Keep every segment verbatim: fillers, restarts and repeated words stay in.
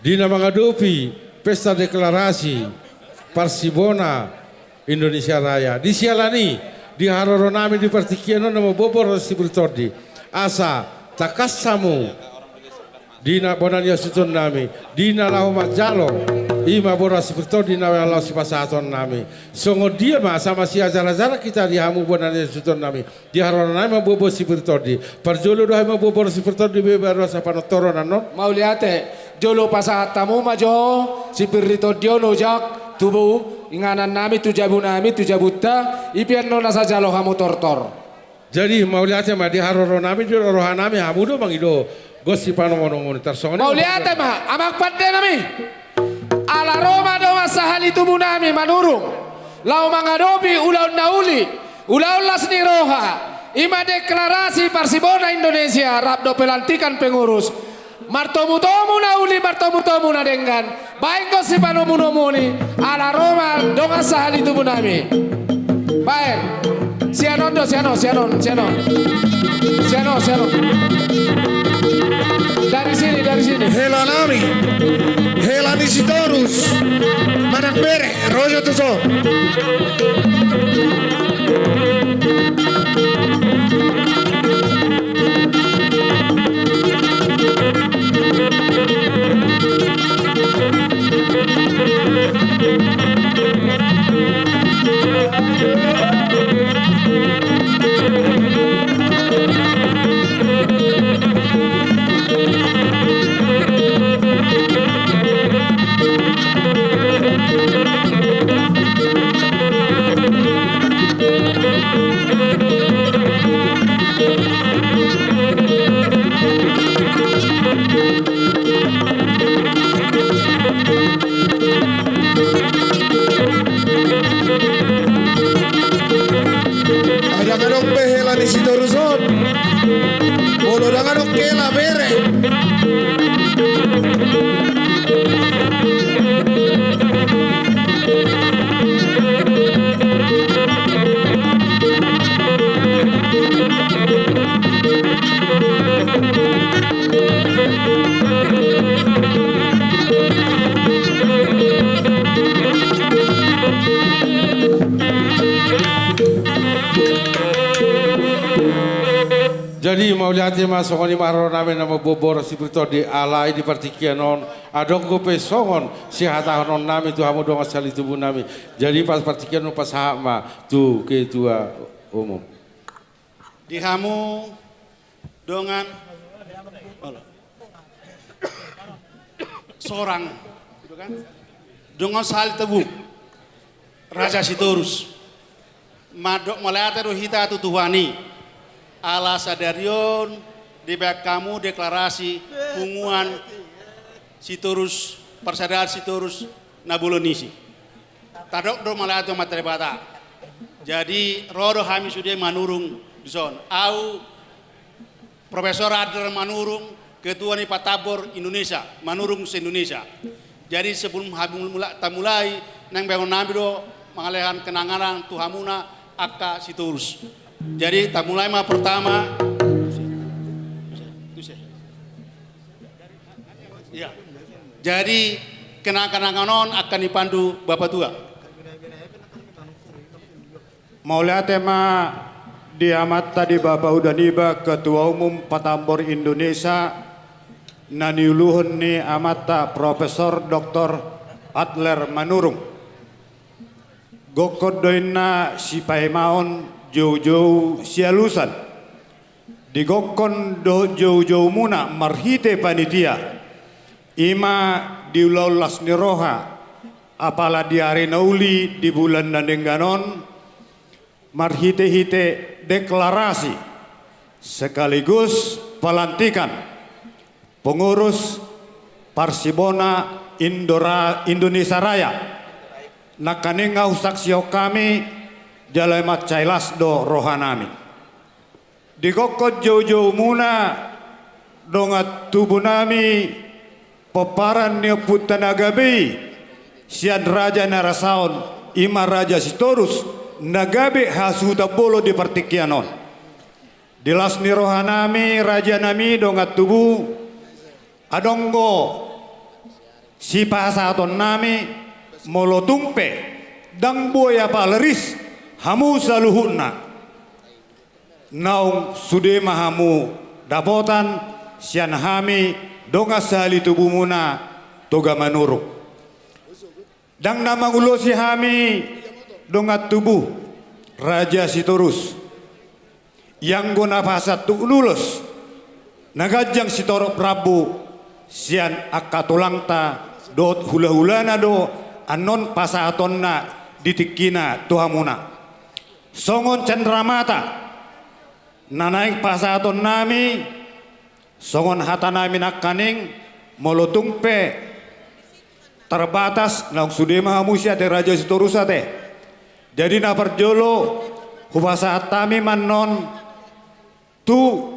Di na mangadopi pesta deklarasi parsibona Indonesia Raya. Di siala ni i, di haroro nami di partingkian on na mamboan boras sipirtondi. Asa tangkas hamu di na bona ni hasuhuton nami, di na laho manjalo, i ma boras sipirtondi na laho sipasahaton nami. Songon dia ma sama siajar-ajar hita di hamu bona ni hasuhuton nami. Di haroro nami mamboan boras sipirtondi. Parjolo do hami mamboan boras sipirtondi be baru asa panontoron annon. Mauliate, jolo pasahat hamu ma jo sipirtondi on ojak tubu inganan nami tu jabu nami tu jabunta, i pe annon asa jalo hamu tortor. Jadi mauliate ma di haroro nami di roha nami hamu do mangido gos sipanomunomu i tarsongon i. Mauliate ma amang pande nami. Ala ro ma dongan sahali tubu nami Manurung laho mangadopi ulaon na uli, ulaon las ni roha, i ma deklarasi parsibona Indonesia rap dohot pelantikan pengurus. Martomu-tomu na uli, martomu-tomu na denggan. Baen gos sipanomunomu i, ala ro ma dongan sahali tubu nami. Baen. Sian on do, sian on, sian on, sian on. Sian on, sian on. Dari sini, dari sini. Hela nami, hela ni Sitorus, manang bere, ro jo tu son. Ai ndang adong be hela ni Sitorus on. Molo ndang adong hela, bere. Jadi mauliate ma, songon i ma haroro nami na mamboan boras sipirtondi, alai di partingkian on adong dope songon sihatahonon nami tu hamu dongan sahali tubu nami. Jadi pas partingkian on pasahat ma tu ketua umum. Di hamu dongan, olo, sorang, gitu kan? Dongan sahali tubu, Raja Sitorus. Mandok mauliate do hita tu Tuhan i. Ala sadari on dibaen hamu deklarasi punguan Sitorus, Parsadaan Sitorus na bolon isi. Tadok do mauliate tu Amanta Debata. Jadi ro do hami sude Manurung dison. Au Profesor Adler Manurung, ketua ni Patambor Indonesia, Manurung se-Indonesia. Jadi sebelum hami mula-, tamulai, naeng baenon nami do mangalehon kenang-kenangan tu hamuna angka Sitorus. Jadi tamulai ma pertama. Iya. Jadi kenang-kenangan on angka nipandu Bapatua. Mauliate ma di amanta di bapa uda niba Ketua Umum Patambor Indonesia na niuluhon ni amanta Profesor Doktor Adler Manurung. Gokhon do inna sipaimaon joujou sialusan. Di gokhon dohot joujoumuna marhite panitia, i ma di ulaon las ni roha, apala di ari na uli di bulan na denggan on, marhitehite deklarasi sekaligus pelantikan pengurus Parsibona Indora-, Indonesia Raya. Nangkaning hasaksihon hami, jala mansai las do rohanami. Di gokhon joujoumuna, dongan tubunami, pomparan ni ompunta na gabe i, sian raja na rasaon, i ma Raja Sitorus, na gabe hasuhuton bolon di partingkian on. Di las ni rohanami, rajanami, dongan tubu, adong do Sipasahatonnami, molo tung pe ndang boi apala ris hamu saluhutna, naung sude ma hamu dapotan sian hami dongan sahali tubumuna Toga Manurung. Ndang na mangulosi hami dongan tubu Raja Sitorus, ianggo na pasahat tu ulos na ganjang sitorop rambu sian angka tulangta dohot hulahulana do annon pasahatonna di tingkina tu hamuna. Songon cendramata na naeng pasahatonnami, songon hatanami nangkaning, molo tung pe terbatas, naung sude ma hamu sian ate Raja Sitorus ate. Jadi na parjolo hupasahat hami ma annon tu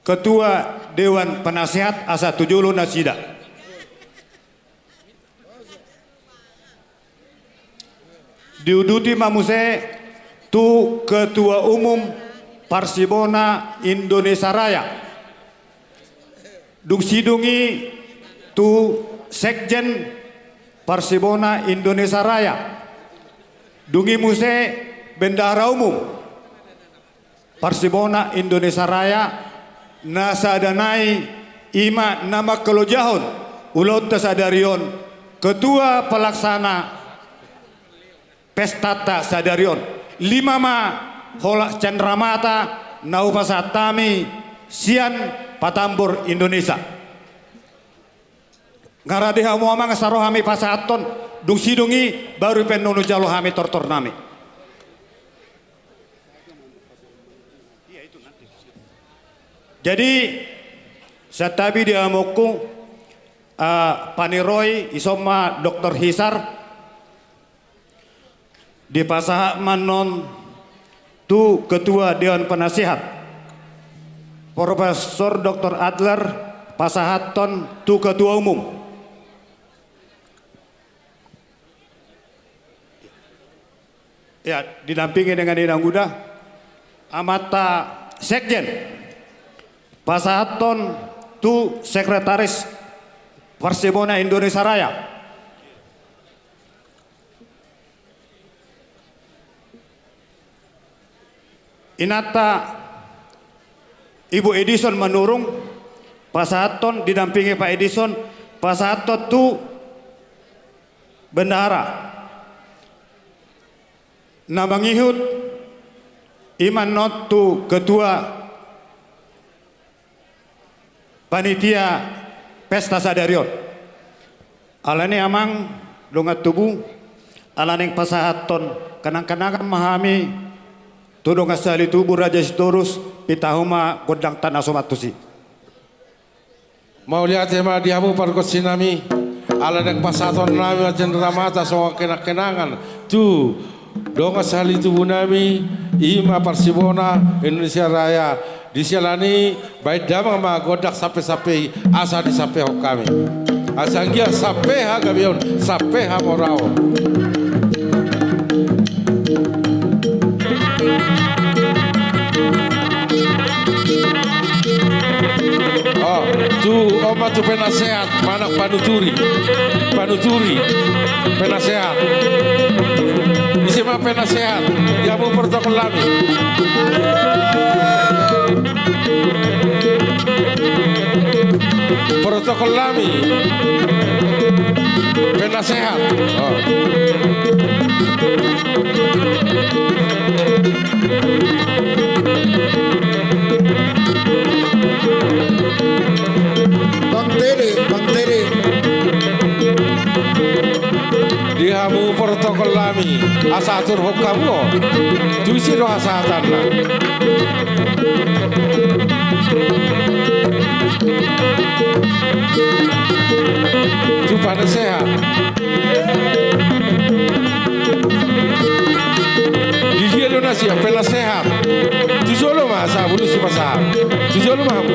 Ketua Dewan Penasehat asa tu jolo nasida. Diuduti ma muse tu Ketua Umum Parsibona Indonesia Raya. Dung sidung i tu Sekjen Parsibona Indonesia Raya. Dung i muse Bendahara Umum Parsibona Indonesia Raya, na sada nai i ma na mangkalojahon ulaonta sadari on, ketua pelaksana pestanta sadari on. Lima ma holan cendramata na hupasahat hami sian patambor Indonesia. Nga rade hamu amang asa ro hami pasahathon, dung sidung i baru pe annon hujalo hami tortornami. Jadi, santabi di amongku, ah, paniroi, ison ma Doktor Hisar, dipasahat ma annon tu Ketua Dewan Penasehat, Profesor Doktor Adler, pasahathon tu Ketua Umum. Ya, didampingi dengan inanguda, amanta Sekjen, pasahathon tu Sekretaris Parsibona Indonesia Raya. Inanta Ibu Edison Manurung, pasahathon didampingi Pak Edison, pasahathon tu Bendahara. Na mangihut i ma annon tu Ketua Panitia pesta sadari on. Alani amang dongan tubu, ala naeng pasahathon kenang-kenangan ma hami tu dongan sahali tubu Raja Sitorus, pinta hamu ma gondangta na somal tusi. Mauliate ma di hamu pargonsinami, ala naeng pasahatonnami ma cendramata songon kenang-kenangan tu dongan sahali tubunami, i ma Parsibona Indonesia Raya. Di siala ni i baen damang ma gondang sampe-sampe i asa disampehon hami. Asa anggiat sampe hagabeon, sampe hamoraon. Oh, tu on ma tu penasehat. Manang panuturi, panuturi, penasehat. Ise ma penasehat? Di hamu protokol nami. Protokol nami. Penasehat. Oh. Bang Tere, Bang Tere. Di hamu protokol nami, asa aturhon hamu on. Tusi do hasahatanna. Tu penasehat. Di dia do na siap penasehat? Tu jolo ma, asa bulu si pasahat. Tu jolo ma hamu.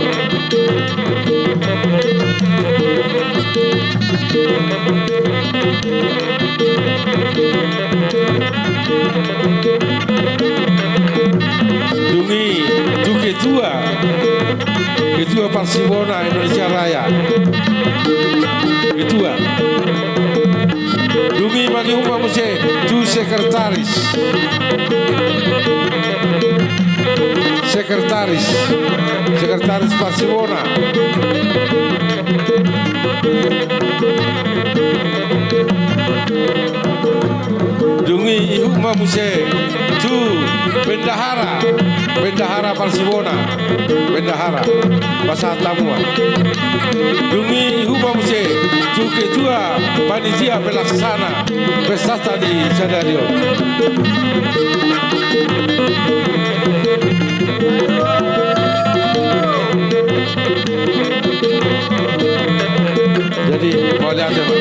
Dung i tu ketua, ketua Parsibona Indonesia Raya. Tua. Dung i mangihut ma muse tu sekretaris. Sekretaris. Sekretaris Parsiwona. Dung i ihut ma muse tu bendahara. Bendahara Parsiwona. Bendahara, pasahat hamu ma. Dung i ihut ma muse tu ketua panitia pelaksana pesta ni sadari on. Jadi, mauliate ma.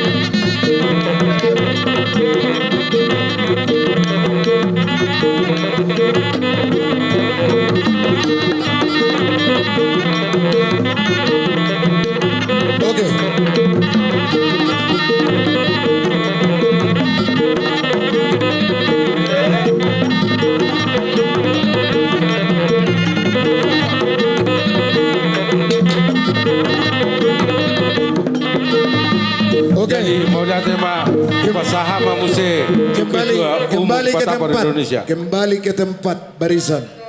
Oke. Oke. Jadi, mauliate ma, pasahat ma muse. Kembali, ketua umum kembali ke Kota tempat. Indonesia. Kembali ke tempat, barisan.